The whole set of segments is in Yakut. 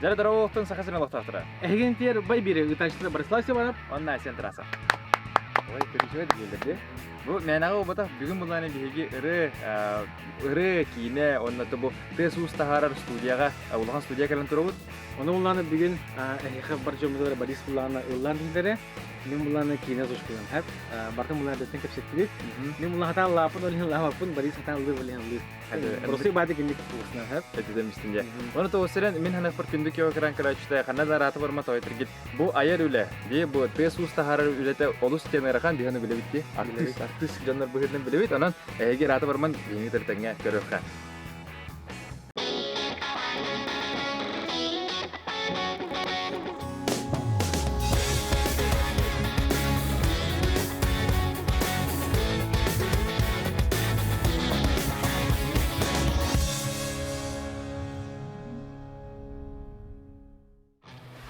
Дьэ, дорооболуктун Саха сирин олохтоохторо. Эһигин тиэр бай бири ыытааччылар Борислав Сиванов Онна Айсен Тарасов. Ой, көрүсүбэт диэллэр Бу мээнэҕэ буолбатах бүгүн булааны биһиги ыры ыры киинэ уонна бу тыас-уус таһаарар студияҕа улахан студия кэлэн турабыт. Ону буллааны бүгүн эһиэхэ бар дьоммутугар Борис буллааны ыллаан иһиллэрэ. Мин буллааны киинэ озвучкалаан хэп. Бартын буллааны дэттэн кэпсэттибит. Мин буллаан хатаан лааппын ол иһин лаамаппын Борис хатаан ыллыр ол иһин ыллыр. Просто баады кинник туусна хэп. Этитем истин дьэ. Оны тоҕус сирэн мин ханахпар күндү кио кыран көрөөччүтэ ханна да арааты барма тойтыргит. Бу айар үлэ, дии бу тыас-уус таһаарар үлэтэ олус диэн ыарахан биһи ону билэбит дии. Артыыс, артыыс дьоннор быһыытынан билэбит. Онон эһиги арааты барман биһиги тэҥҥэ көрүөххэ.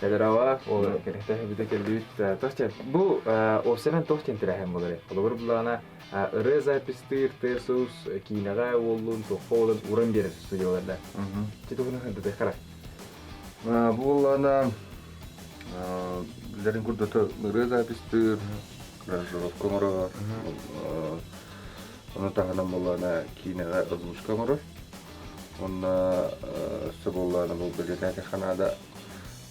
Эдэрава, ол кэрэхтээх эбитэ кэллибит. Тохча, бу осенен тох диэн тэрээһин буолар. Холобур буллаҕына ырыа запистыыр, тыас-уус киинэҕэ уоллуун, туохха уолун уран биэрэр студияларда. Ти туһунан хырдатыаххара. Бу буоллаҕына билэрин курдук ырыа запистыыр, аранжировка оҥорор, ону таһынан буоллаҕына киинэҕэ озвучка оҥорор. Уонна өссө буоллаҕына бу бэлиэтээтэххэ наада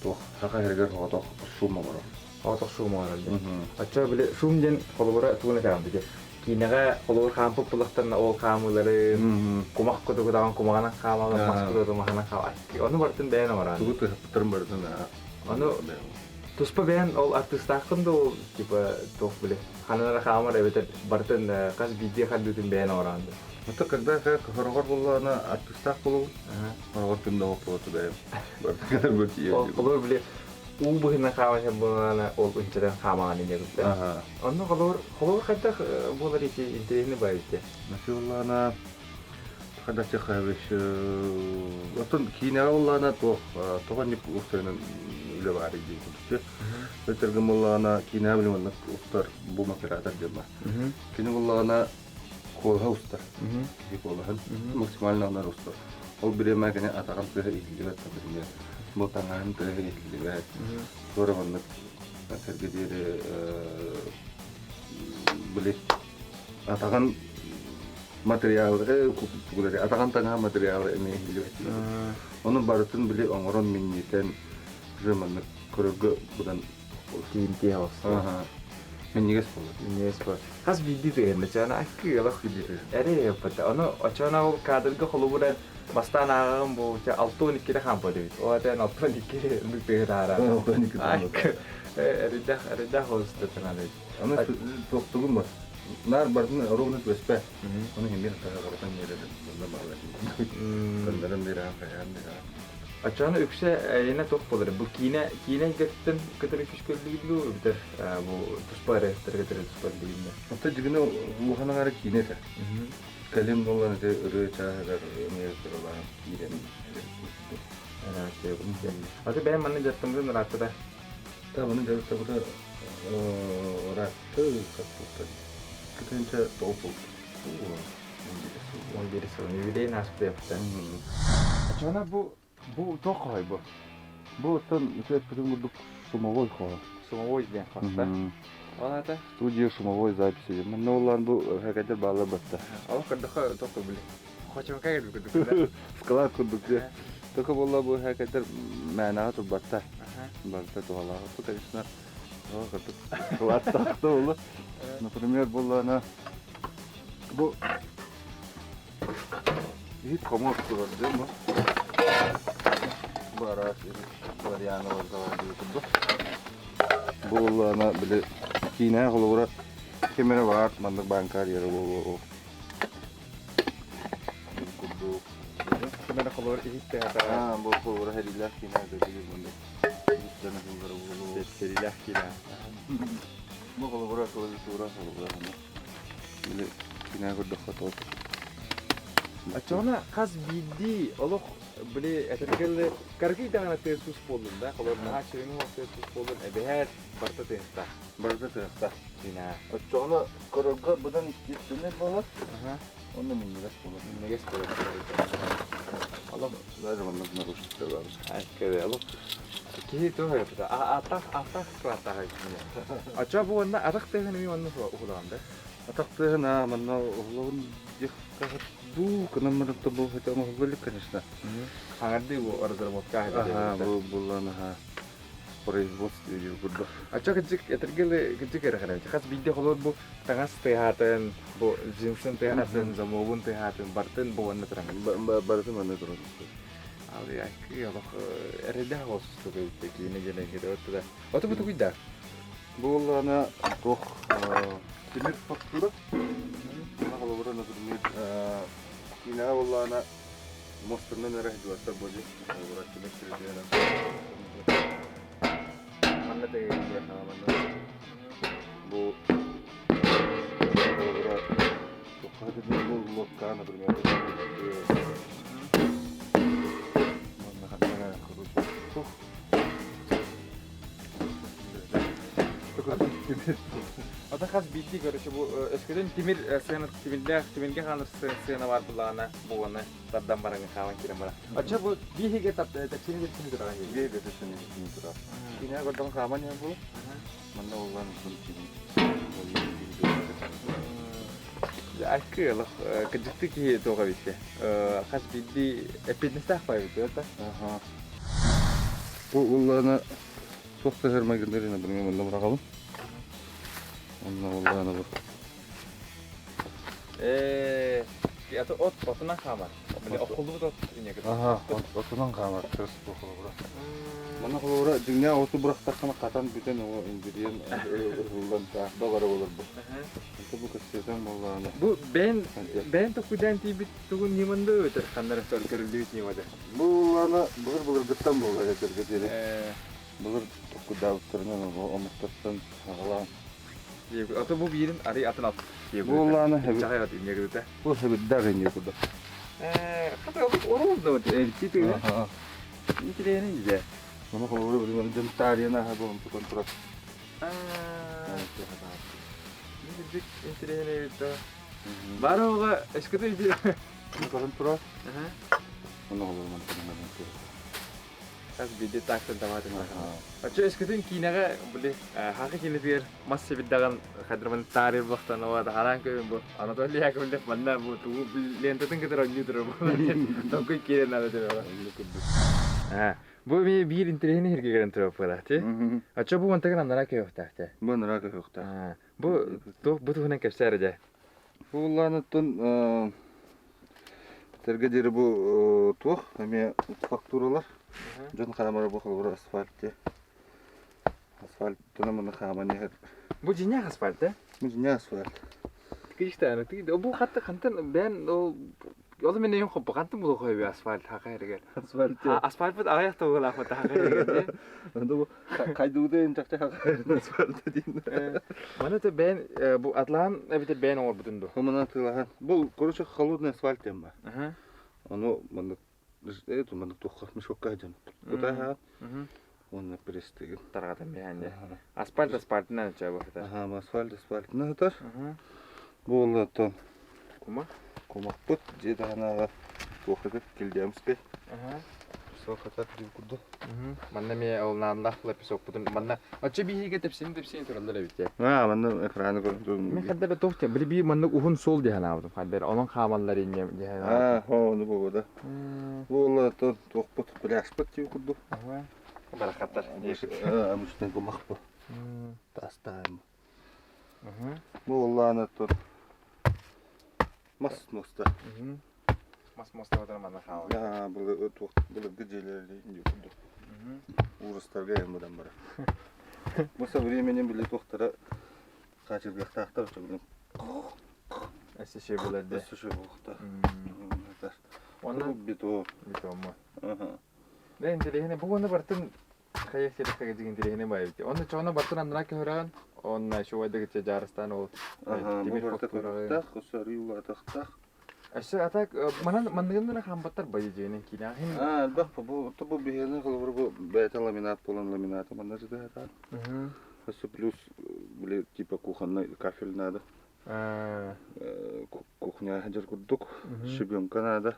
туох саха иһигэр соҕотох шум оҥорор. Соҕотох шум оҥорор диэн. Оччо били шум диэн холобура тугун этэҕин били киинэҕэ холобур хаампыт булахтарына ол хаамыыларын кумах кутугудаҕын кумаҕынан хаамалар мас кутугу маһынан хаамар. Ону барытын бэйэн оҥорон. Тугу тыһыппыттарын барытын Ону туспа бэйэн ол артыыстааххын да ол типа туох били ханан эрэ хаамар эбэтэр барытын хас биирдии хардыытын бэйэн оҥороон да. Это когда как хороҕор буоллаҕына артыыстаах буолабын. Хороҕор ким да оҕоппуоту бэйэм. Холобур били уу быһынан хааман буоллаҕына ол ынчатан хаамаҕын инньэ кытта. Онно холобур холобур хайдах буолар ити интэриэһинэй баайбыт Начи буоллаҕына хайдах Чехович оттон киинэҕэ буоллаҕына туох тоҕо инник устарынан үлэ баар дии курдук. Өтөргөн буоллаҕына киинэҕэ били маннык устар бум оператор диэн бар. Кини буоллаҕына куолаһа устар. Киһи куолаһын максимально онор устар. Ол бириэмэ кини атаҕын тыаһа иһиллибэт, например, бу таҥаһын тыаһа иһиллибэт. Туора маннык сэргэ диэри били атаҕын материалы атаҕын таҥаһа материалы эмиэ иһиллибэт. Ону барытын били оҥорон минньитэн уже маннык көрөргө быдан Тиийимтиэ оҕуста. Минньигэс буолар. Минньигэс буолар. Хас биирдии тыһыынна чаана аккыылах эрэ оппата. Ону очоона ол кадрга холобура бастаан ааҕаҕын бу 6-12-де хаампа дебит. Ол атен 6-12 ыннык тыһы таара. 6-12 Эридэх эридэх олуста тыҥалый. Аны тохтугум бар. Наар бардын ровно түбэспэ. Оны химир таһаҕарытан биэрэр. Онно баалар. Көннөрөн биэрээн хайаан биэрээн. Оччоҕуна үксэ эйиэнэ туох буолар? Бу киинэ киинэ эйгэтиттэн көтөрү күскөллүүр дуу эбэтэр бу туспа эрэ көтөрү туспа билиннэ? Оттон дьигинэ улахан аҥаара киинэ этэ. Кэлин буолан ити ырыа чааһыгар эмиэ кыралаан киирэн Аты бэйэм манна дьарыктаммытым ыраатта да? Та маны дьарыктабыта ыраатты хаппыттар. Кытынча тоҕус сыл. 11 сыл. Юбилейын ааспыта. Оччоҕуна бу бу туох хоһой бу? Бу оттон үтүөппүтүн курдук шумовой хоһо. Шумовой диэн хоста. Ол аата? Студия шумовой записи. Манна оллаан бу хэкэтер баалар батта. Ол көрдөхө туох били. Хочомка курдук да. Склад курдук дьэ. Только буолла бу хэкэтер мээнэҕэ турбатта. Барыта туһалаах. Бу, конечно, курдук склад тахта буолла. Например, буоллаана бу иһит хомуок турар дьэ бу. Бу араас иһит варианыларга бар дии курдук. Бу буоллаана били киинэ холобура ким эрэ баар маннык бааҥка арыйара буолуо. Курдук. Ким эрэ холобур иһит Аа, бу холобура хэриилээх киинэ дойду маннык иһиттэн аһыллара буолуо. Сэриилээх киинэ. Бу холобура клавиатура холобура били киинэ көрдөххө топ. Оччоҕуна хас биирдии олох били этэргэ кыргый даҕаны тыас-уус буоллун да, холобур наһаа чырыҥы уох тыас-уус буоллун, эбэһээт барыта тыаһыттаах. Барыта тыаһыттаах. Киинэ. Оччоҕуна көрөргө быдан естественный буолар. Онно минньигэс буолар. Минньигэс буолар. Алло. Даже маннык нарушитель бар. Айкы, Киһи туох эбит атах атах кылааттаах Ача бу уонна атах тыаһын эмиэ онно уһулаҕын да? Атах тыаһын аа манна уһулабын диэх дуу кынаммын бу хотя оҥоһулла конечно. Хаҥардыы бу разработка Аха бу буллан аха производство диир курдук. Ача кыдьык этэргели кыдьык эрэ хас биирдэ холор бу таҥас тыаһаатын, бу джинсын тыаһаатын, замогун тыаһаатын бартын бу онно туран. Барытын манна туран. Алыакы олох эрэйдээх олус киинэ диэн эйгэтэ оттуда. Ото бу тугуйда? Бу буоллаҕына туох тимир фактура. Холобура, например, киинэҕэ буоллаҕына муостарынан эрэ сылдьыбаттар буолуо. Холобура, тимир сирдэринэн. Манна тыгыйдыа манна. Бу холобура туохха бу лодка, например, манна ханна короче туох Ата хас биирдии короче бу өскөтүн тимир сыана тимирдээх тимиргэ хаанар сыана бар буллаҕына бу уонна тардан баран хаалан киирэн бара. Оччо бу бииһигэ тэпсини тэпсини тураҕын дии. Биэгэ тэпсини тэпсини турар. Кинээ көрдөҕүн хааман иһэн бу. Манна улаан устун тимир. Аккы олох кырдьыкты киһи туоха битте. Хас биирдии эппиэтинэстээх баайбыт это. Бу уллаана туох сыһыр майгыннарына билигин манна быраҕабын. Онно уллаана бу. Ээ, аты от отунан хаамар. Били охуллубут от инньэ Аха, отунан хаамар тырыс бу холобура. Манна холобура дьиҥнээх оту бырахтаххына хатан бүтэн оҕо индириэн ыһыллан таах бабара болор бу. Онто бу кассетан буоллаҕына. Бу бэйэн бэйэн токуйдаан тиийбит тугун ньыманды өтөр ханнара көрүллүбүт ньымада. Бу улаана былыр былыргыттан буолар этэргэ диэри. Былыр токуйдаабыттарынан омуктартан аҕалаан. Ото бу биирин арый атын ат. Бу улаана Чаҕай ат инньэ гыта. Бу хэбирдээх инньэ курдук. Хата орул да вот эрчи тыына. Интеллигенин дьэ. Маны холобура билим дьон таарыйан аха бу онтукан турар. Бик интеллигенин эбит да. Бары оҕо өскөтө ити. Көрөн турар. Онно холобура Хас биирдии таксын табаатын Оччо өскөтүн киинэҕэ били хахы киинэтигэр мас сибирдэҕин хадырман таарыйар буохтан уота хараан көрүн бу Анатолий Яковлев манна бу тугу лентатын кытары оонньуу турар бу тоҥкуй киирэн наада диэн Бу ми биир интэриэһинэй сиргэ кэлэн турар ти. Оччо бу мантагын аннара кыахтаах те. Бу аннара кыахтаах. Бу туох бу туһунан кэпсээр дьэ. Бу улаанаттан Сэргэ диэри бу туох эмиэ фактуралар. Дьон хаамара бу холобура асфальт дии. Асфальттан маны хааман иһэр. Бу дьиҥнээх асфальт э? Бу дьиҥнээх асфальт. Тикиштааны бу хатта хантан бээн ол ол мен өйүм хоппу хантан булуох өйбү асфальт хака эригэр. Асфальт. Асфальт аҕыйах тугулаах хака эригэр. Бу хайдыбыта чахчы хака асфальт диин. Маны то бээн бу атлаан эбитер бээн оҥорбутун ду. Маны атылахан. Бу короче холодный асфальт диэн ба. Ону маннык это маннык туохха мешокка дьон. Кутаха. Уонна пресстигин. Тарҕатан биһээн Асфальт асфальтынан чаа бу Аха, асфальт асфальтынан сытар. Бу оллоттон Кума? Кумахпыт дьиэ таһынааҕы туоххытыт Килдиэмскэй. Суох хатар диир курдук. Манна эмиэ ол нааннаах песокпутун манна оччо биһиги тэпсини тэпсини тураллар эбит дии. Аа, манна экраны көрөн Мен хадда да туох били биир маннык уһун суол диэн аабытым хадда онон хаамаллар инньэ диэн Аа, ону буолда. Бу оллоттон туохпут пляжпыт диир курдук. Барахаттар. Аа, мустан кумах бу. Тастаайым. Бу оллаана тур мас муоста. Мас муоста батар манна хаалар. Аа, былыр туох былыргы дьиэлэрли дии курдук. Уурустарга эммыдан барар. Бу со временем били туохтара хаачыргыахтаахтар оччо Өссө шөй булар дэ. Өссө шөй буолуохтаах. Онно биток. Битомма. Дэ интэриэһинэй бу уонна бартын хайа сирэхтэгэ дьиҥ интэриэһинэй баайбыт. Онно чоно бартын аннара көһөрөөн, онно шуайдыгыча дьаарыстаан ол Аха, бу тимир барыта фактураҕы. көрүөхтээх, өссө арыы улаатыахтаах. Өссө атак манан манныгыннара хаамбаттар байы дьиэнин киинээхин. Аа, элбэх бу бу биһиэнэ холобур бу бэйэтэ ламинат буолан ламината манна сытыһатаан. Өссө плюс били типа кухонный кафель надо. Кухня сылдьар курдук, щебенка надо.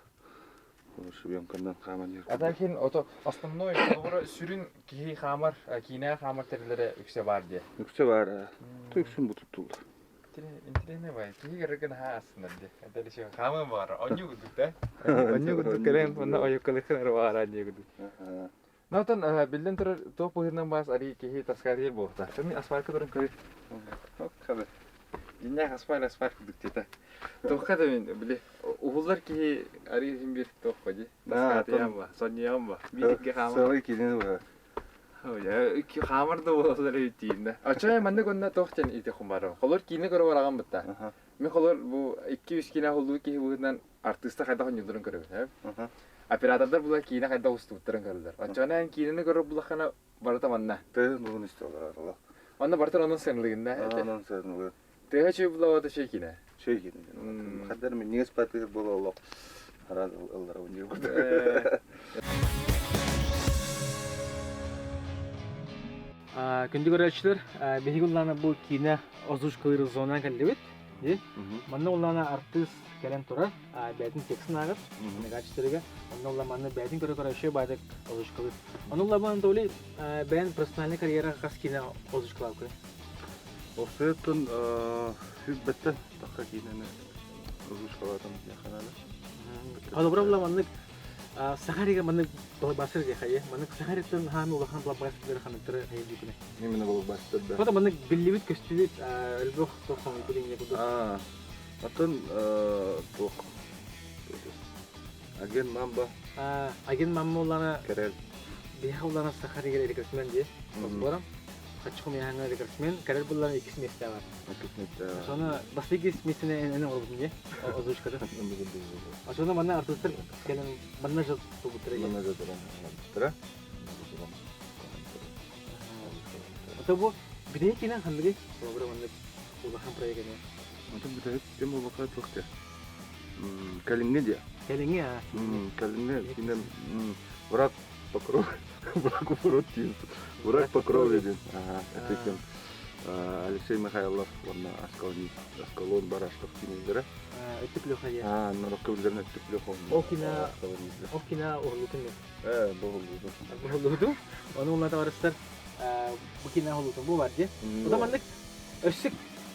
Шубенканнан хааман иһэр. А так иһин ото основной холобура сүрүн киһи хаамар, киинэ хаамар тэриллэрэ үксэ баар дии. Үксэ баар. Үксүн бу туттуллар. Интересный бай. Киһи көрөргө наһаа астынар дии. Это хааман баар. Онньу курдук да. Онньу курдук кэлэн онно ойуккалыхын эрэ баара дии курдук. Ну, оттон биллэн турар туох быһыытынан баас арыы киһи таскаатыйар буолуохтаах. Мин асфалька туран көрү. Хабы. Дьиннээх асфальт асфальт курдук диэтэ. Туохха да мин били уһуллар киһи арыы иһин биир туохха дии. Таскаатыйан ба, сонньуйан ба. Бииргэ хаамар. Сылай киинин быһа. Хаамар да буолалар эбит Оччоҕо маннык онно туох диэн ити хумарым. Холор киинэ көрө бараҕын бытта. Мин холор бу 2-3 киинэ уһуллуу киһи быһыытынан артыыста хайдах оонньуулларын көрөбүн. Оператордар була киинэ хайдах устубуттарын көрөллөр. Оччоҕуна эн киинэни көрөр буллаххына барыта манна. Тыаһын бугун истэ олорор. Онно барытын онон сыаналыгын да. Онон сыаналыгын. Тыаһа чүй булла чүй киинэ. Чүй киинэ. Хаддар минньигэс патыыр буола олох араад ылларабын диир курдук. Күндү көрөөччүлэр, биһиги улаана бу киинэ озвучкалыыр зонан кэллибит. Манна улаана артыыс кэлэн турар, бэйэтин текстин ааҕар, качествога. Онно улаан манна бэйэтин көрө-көрө еще баайдык озвучкалыыр. Ону улаан Анатолий бэйэн профессиональный карьера хас киинэ озвучкалаабыккын? Осуеттан сүүрбэттэн тахса киинэни озвучкалаатым диэххэ наада. Холобура улаан маннык Сахарига маннык блокбастер диэхэ маннык Сахариттан хааны улахан блокбастердары ханыктары хайы дьүкүнэ. Именно блокбастер да. Фото маннык биллибит көстүбүт өлбөх туох хомуйбут инньэ курдук. Атын туох Агент Мамба. Агент Мамба улана Кэрэл. Биһиэхэ улана Сахаригер рекордсмен дии. Сбором. Хаччы хумяһаҥа рекордсмен. Кэрэл буллана иккис миэстэ бар. Иккис миэстэ. Соны бастакы миэстэни эн оҥорбутун дии. Озвучката. Ошону манна артыыстар кэлэн манна жыл тубуттара. Манна жыл туран Ото бу бүтэһик киинэн ханныгый? Холобура маннык улахан проект эмиэ. Ото бүтэһик ким улахан туох диэ? Кэлиҥҥи диэ. Кэлиҥҥи аа. Кэлиҥҥи киинэ враг по крови. Враг урод диэн. Враг по крови диэн. Это ким Алексей Михайлов уонна Аскалон Барашков кинилэрэ. Өттүк Леха диэн. Аа, норуокка билэрин Өттүк Леха. Ол кино ол кино уһуллутун Ээ, бу уһуллутун. Уһуллутун. Ону уонна табарыстар бу кино уһуллутун бу бар дии. Ота маннык өссө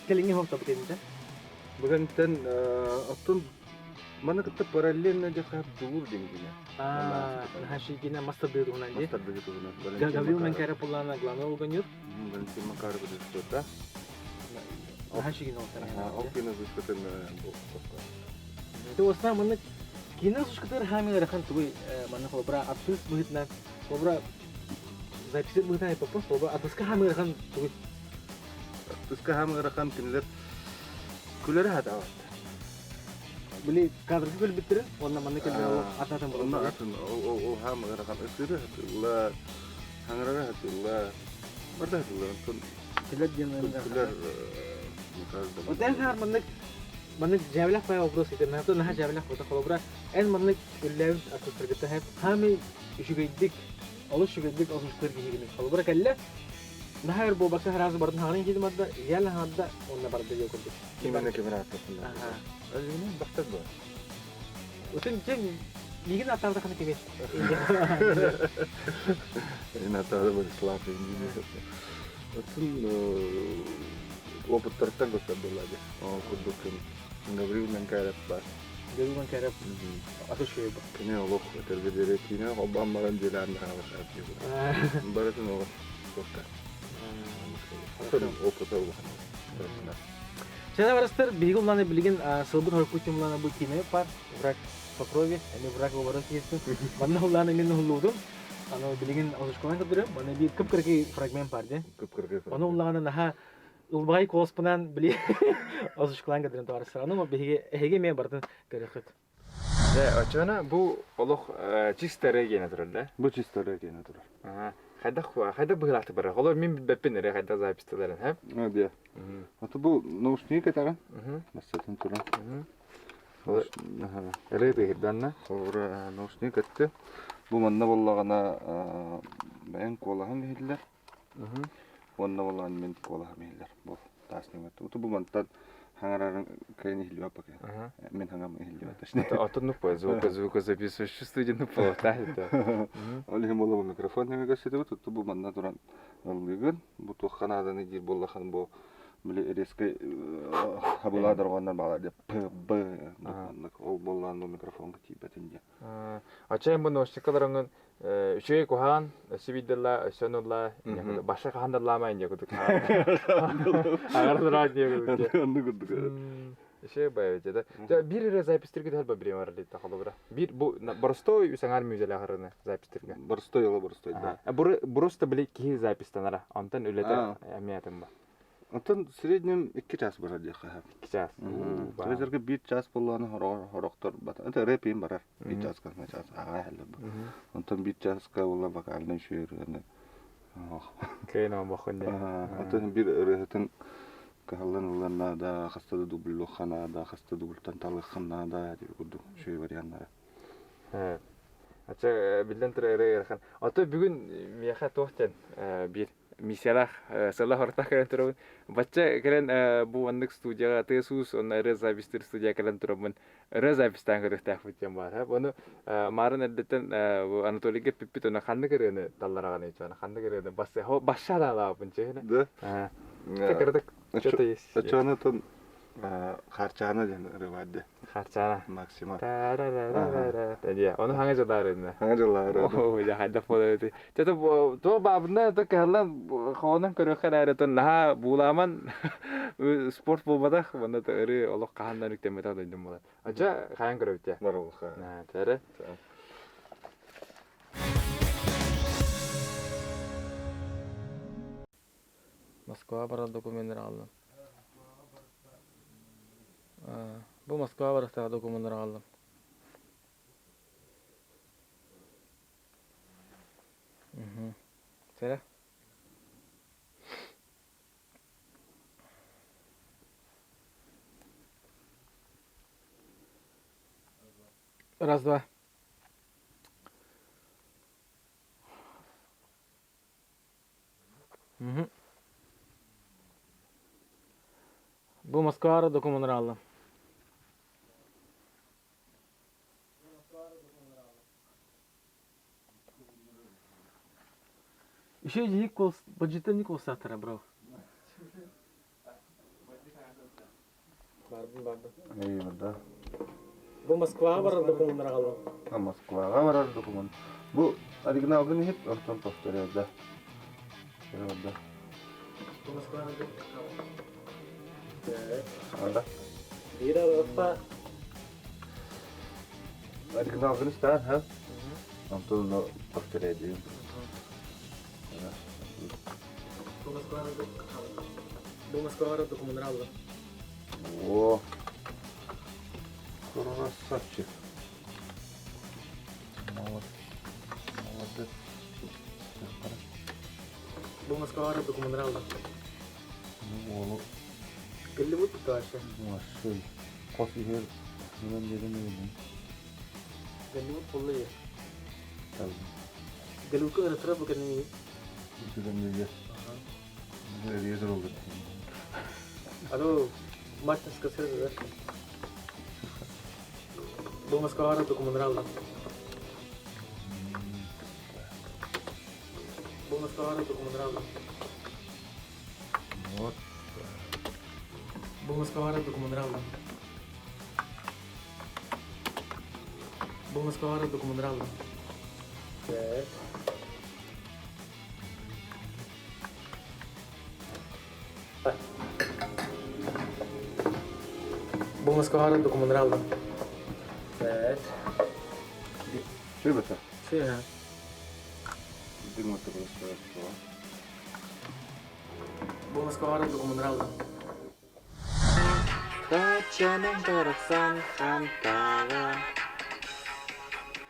кэлиҥҥи уһулта бу кэннитэ. Бу кэнниттэн оттон маны кытта параллельно диэххэ дьулуур диэн киинэ. Аа, Хашигина мастардыы туһунан дии. Мастардыы туһунан. Гаврил Менкара пуллаана главный олгонюр. Валентин Макаров режиссерда. Хашигина Ол кино выставкатын Ты осна маннык кино сушкатыр хаамин ыарахан тугуй манна холобура артыыс быһыытынан холобура записит быһыытынан айпаппын холобура артыыска хаамин ыарахан тугуй Артыыска хаамын ыарахан кинилэр күлэрэ хатаабаттар. Били кадрга көлбүттэрин уонна манна кэлбит атын Онно атын ол хаам ыарахан ытыыры хатылла, хаҥырары хатылла, барда хатылла. Онтон күлэр диэн күлэр Вот эн хаар маннык маннык дьээбэлэх бай вопрос ити мэ наһаа дьээбэлэх бута холобура эн маннык үллээбит артыстаргыта хэп хаамый үчүгэйдик олус үчүгэйдик озвучтар киһигини холобура кэллэ наһаа өр буолбакка сразу бардын хаҕын киирдим арда идеально хаҥарда уонна барда диэ курдук Именно кемер ааттаппын. Бахтар бу. Утун дьэ миигин аттаабыта хана кими? Ин аттаабыта Борислав Отун опыттарыттан көстөр буолла дии. Ол курдук Гаврил Менкарев бар. Гаврил Менкарев аты шөй бу. Кини олох өтөргө диэри киинэ холбоон баран дьиэлээн хаалар. Барытын олох суохта. Опыта улахан. Чана барыстар биһиги улааны билигин сылбыт хоркут улаана бу киинэ бар враг по крови эми враг оборот киһитин манна улааны мин уһуллуутум аны билигин озвучкалаан көрдөрөм манна биир кып-кыракый фрагмент бар дии Кып-кыракый ону улаана наһаа ылбаҕай куоласпынан били озвучкалаан көрдөрөн товарыстар аны биһиги эһиги эмиэ барытын көрөххүт Дьэ, оччоҕуна бу олох чисто региэнэ турар да? Бу чисто региэнэ турар. Хайдах хайдах быһыылаахтык барар? Холор мин билбэппин эрэ хайдах записьталарын, һэ? А, дия. Ото бу наушник этаҕын? Массатын туран. Ырыы тыһырданна. Холобура наушник этти. Бу манна буоллаҕына бэйэҥ куолаһыҥ иһиллэр. Уонна буоллаҕына мин куолаһым иһиллэр. Бу таас ньымат. Ото бу мантан Хаҥарарын кыайан иһиллибэт пока. Мин хаҥам иһиллибэт. Атын ну по звука звука записываешь студия ну полотает. Ол иһин буолла бу микрофон нөҥүө көрсүтүбүт, тутту бу манна туран ыллыыгын. Бу туохха нааданы диир буоллахан бу били резкэй хабылаа дорҕооннор баалар деп п б маннык ол буоллаан бу микрофонга тиийбэтин диэн. Ачайын бу наушникаларыҥын үчүгэй куһаҕан өссө биирдэлла өссө онулла баша хаһан даллаама инде кудук агар тураат диye кудук онну курдук Еще баябите да бир эрэ запистерге тахал бабире бар дейт холобура бир бу боростой үсаңар мүзеле харыны запистерге боростой ола боростой да просто били киһи запистанара онтон үлэтэ эмиэтин ба Оттон в среднем 2 час барар диэххэ сөп. 2 час. Телевизорга 1 час буоллаҕына хорохтор бата. Это рэп им барар. 1 чааска час аҕай хэллэ. Онтон 1 чааска буолла вокальный үчүгэй Кыайын оҥбоххун дии. Оттон биир ырыаһытын кыһаллан ыллан наада, хаста да дубльлуохха наада, хаста дубльтан талыахха наада диэн курдук үчүгэй варианнара. Ача биллэн турар ырыа ыарахан. Ото бүгүн миэхэ туох диэн биир миссиялаах сыла-сорутах кэлэн турабын. Бачча кэлэн бу маннык студияҕа тыас-уус уонна ырыа запистыыр студия кэлэн тураммын ырыа запистаан көрүөхтээхпит диэн баар. Ону маарын эрдэттэн бу Анатолийга эппиппит уонна ханнык ырыаны таллараҕыный ханнык ырыаны басса даалаабын чэһинэ. Да. Кыратык что-то есть. Оччону тон Харчаана диэн ырыа баар дии. Харчаана. Максима. Дии. Ону хаҥа дьыллаар Хаҥа дьыллаар. Оо, дьэ хайдах буолар этэй. Чэ то баабына то кыһаллан хоонон көрүөххэ эрээри тон наһаа буулааман спорт буолбатах уонна то ырыы олох хаһан үктэммэтэх дойдум буолар. Ача хайан көрөбүт дии. Барылха. Тэрэ. Москва барар докуменнары аҕаллым. Бу Москва барыахтаах докумуоннары аҕаллым. Сэрэ. Раз, два. Бу Москваҕа докумуоннары аҕаллым. Еще иди баджита Николсатара, бро. Бардым, бардым. Эй, да. Бу Москваҕа барар докумуоннары аҕаллым. А Москваҕа барар докумуон. Бу оригиналгын иһит, онтон повторяю, да. Да. Бу Москваҕа Да. Биир арыгыппа. Оригиналгын истэҕин, ха? Онтон повторяю диим. Бу Москваҕа Бу Москваҕа докумуоннары аҕаллым. О, красавчик. Молодец. Бу Москваҕа докумуоннары аҕаллым. Ну, Голливуд вообще. Вообще. Хос иһэр нынан дедим эбин. Голливуд буолла я. Голливудка ырытыра бу кэннини. Күлэмнеге. Резер oldu. Алло, Мартин Скорсезе, да? Бу Москваҕа докумуоннары аҕаллым. Бу Москваҕа докумуоннары аҕаллым. Вот. Бу Москваҕа докумуоннары аҕаллым. Бу Москваҕа докумуоннары аҕаллым. Так. Бу Москваҕа докумуоннары аҕаллым. Так. Что это? Все. Дымы просто. Бу Москваҕа докумуоннары аҕаллым. Тачаным барахсан хантаҕа.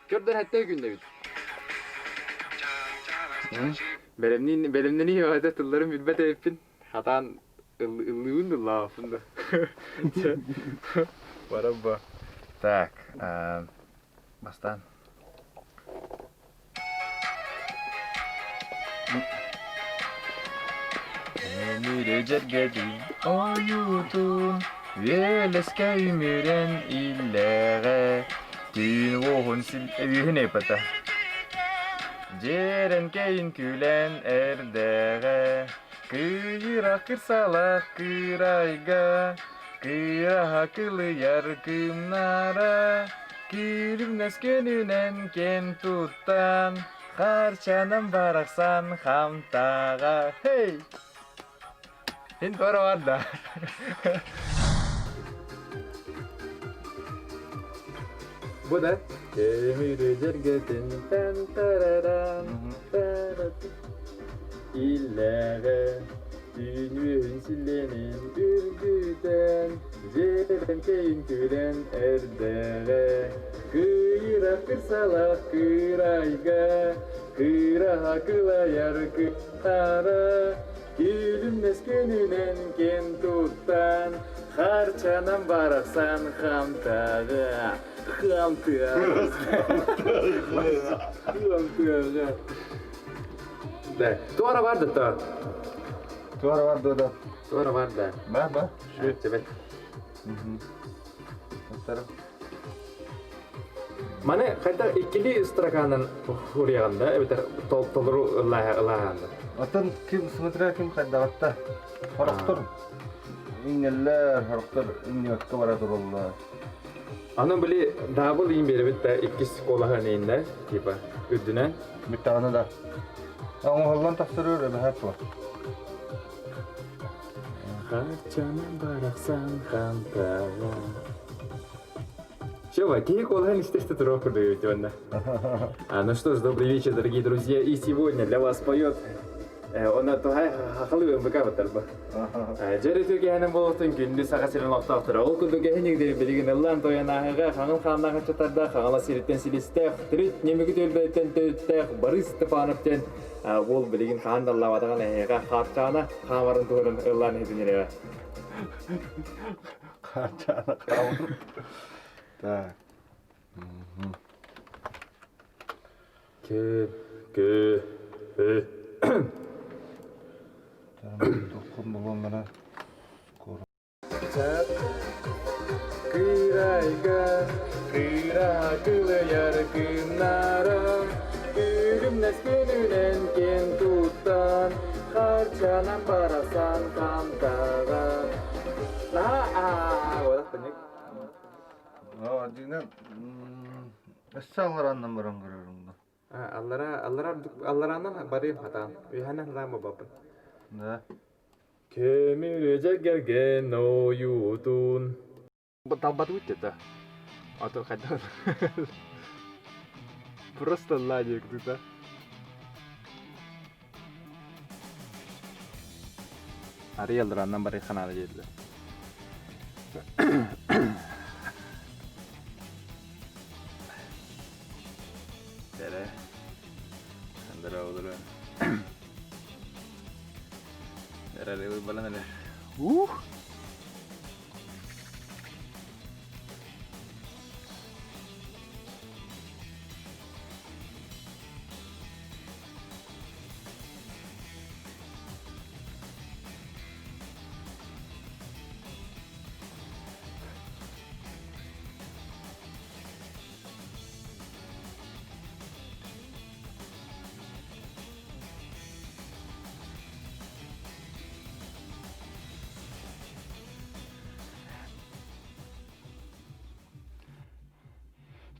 Көрдөр хэттэй күннэбит. Бэлэмниин бэлэмнэнии баҕайыта тылларын билбэт эбиппин. Хатаан ыллыыбын ыллаабаппын да. Барабба. Так, бастаан. Өмүрү дьэргэдин ойуутун. Үөлэскэ үмүрэн иллэҕэ, түүн уоһун үөһүн эппэтэ. Дьиэрэнкэйин күлэн эрдэҕэ, кыйыра кырсалаах кырайга, кыраһа кылыйар кымнара, киримнэс көнүнэн кэн туттан, харчанан барахсан хамтаҕа. Хей! Ин туора бар да. Бу да Көмүрү дьэргэтин тан тараран Иллэҕэ түүнүөһүн силлэнин үргүтэн Дьиэрэн кэйин күлэн эрдэҕэ Кыйыра кырсалах кырайга Кыраһа кылайар кыттара Күлүмнэс күнүнэн киэн туттан, харчанан барахсан хамтаҕа, хамтыаҕа, хамтыаҕа. Да, туора бар да то. Туора бар да да. Туора бар да. Ба, ба. Şu тебет. Маны хайда иккили строканан хуруйаҕын эбэтэр толору ыллааһаанда? Оттон ким смотря ким хайдаҕатта. Хорохтор иҥнэллэр, хорохтор иҥнибэккэ бара тураллар. Аны били даабыл иин биэрэбит да иккис куолаһын ииннэ типа үрдүнэн. Бүттэҕинэ да. Оҥоһуллан тахсарыр эбэһээт туо. Харчанан барахсан хантаҕа. Чё, киһи куолаһын истэ туруох курдук онно. А, ну что ж, добрый вечер, дорогие друзья. И сегодня для вас поет Она тухай хахалы МВК батарба. Дьэрэ түгэһинэн болотун күндү саха сирин олохтоохторо. Ол курдук эһинигдери билигин ыллаан тойонааһыга хаҥыл хааннаах ыччаттарда хаҥала сириттэн силистээх, төрүт ньэмиги түөлбэттэн төрүттээх Борис Степанов диэн уол билигин хаан даллаабатаҕын эһиэхэ хаарчаана хаамарын туһунан ыллаан иһитиннэриэҕэ. Хаарчаана хаамарын. Так. К, К, Ы. Туххун булуоннара Кырайга, кыра кылыйар кыннара, Күлүмнэс күнүнэн киэн туттан, Харчанан барасан хамтаҕа. Дьиҥэ өссө алларааннан баран көрөрүм да. Аллара, аллара, алларааннан барыым хатаан. Үөһэнэн хатаан бабаппын. Да. Көмүрү дьэргэрген ойуутун. Талбатыбыт это. А то хотя Просто ладик тут, а. Арый алларааннан барыы ханаана диэтилэр. Tere. Здорово, Здорово. Балан Ух!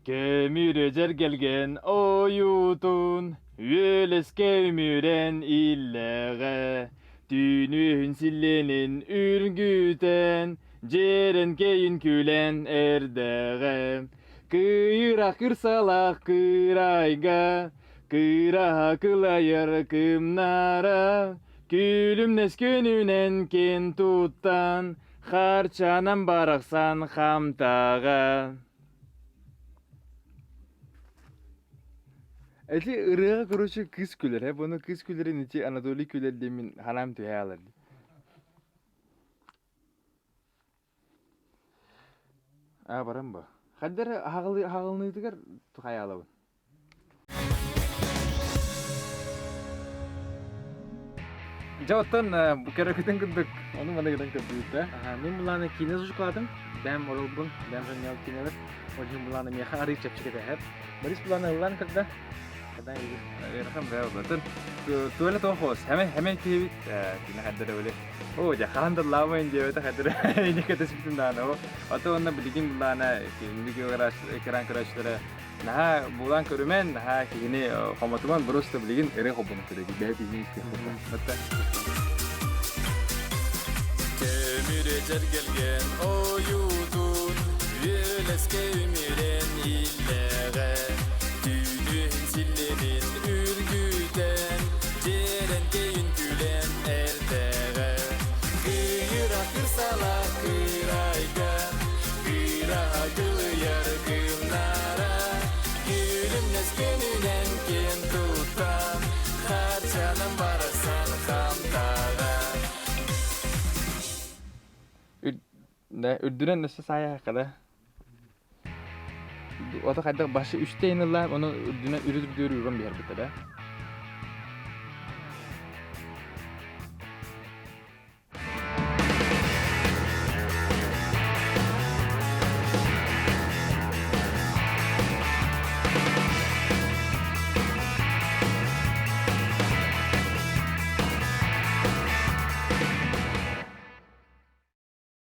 Көмүрү дьэргэлгэн ойуутун, үөлэскэ үмүрэн иллэҕэ, түүнүһүн силлиэнин үргүтэн, дьиэрэнкэйин күлэн эрдэҕэ. Кыыра кырсалаах кырайга, кыраһа кылайар кымнара, күлүмнэс күнүнэн киэн туттан, харчанан барахсан хамтаҕа. Эти ырыаҕа короче кыыс күлэр, э буну кыыс күлэрин ити Анатолий күлэр диэммин ханаам түһэ алар. А баран ба. Хаддар хаҕылыныытыгар хайаалабын. Дьэ оттон бу көрөкүтүн курдук ону маны гынан көрдүбүт да. Мин булааны киинэ сушкалаатым. Бэм оролбун, бэм жонньол киинэбэр. Ол иһин булааны миэхэ арыы чэпчэки тэһэр. Борис булааны ыллаан көрдө. Кадан Ыарахан бээ болотун. Туэлэ тоохоос. Хэмэ хэмэ киһибит кини хаддара били. Оо дьэ хаһан да лаамайын диэбэтэ хаддара ини кэтэспитин даана о. Ото онно билигин булаана киниги экран көрөөччүлэрэ наһаа булан көрүмэн, наһаа киһини хомотуман просто билигин эрэ холбонук көрөбүт. Бэйэ биһини истиэх Көмүрэ дьэргэлгэн ойуутун, үөлэскэ үмүрэн иллэҕэ, түүнүһүн силлэнин үргүтэн, дьиэрэнкэйин күлэн эрдэҕэ. Кыыра кырсала кырайга, кыыраһа кылыйар кымнара, күлүмнэс күнүнэн киэн туттан, харчанан барасан хамтаҕа. Үрдүнэн өссө саайаакка да. Ото хайдах башы үстэ ылла, оны үрдүнэн үрүт үрдүөр үрэн биэрбитэ да.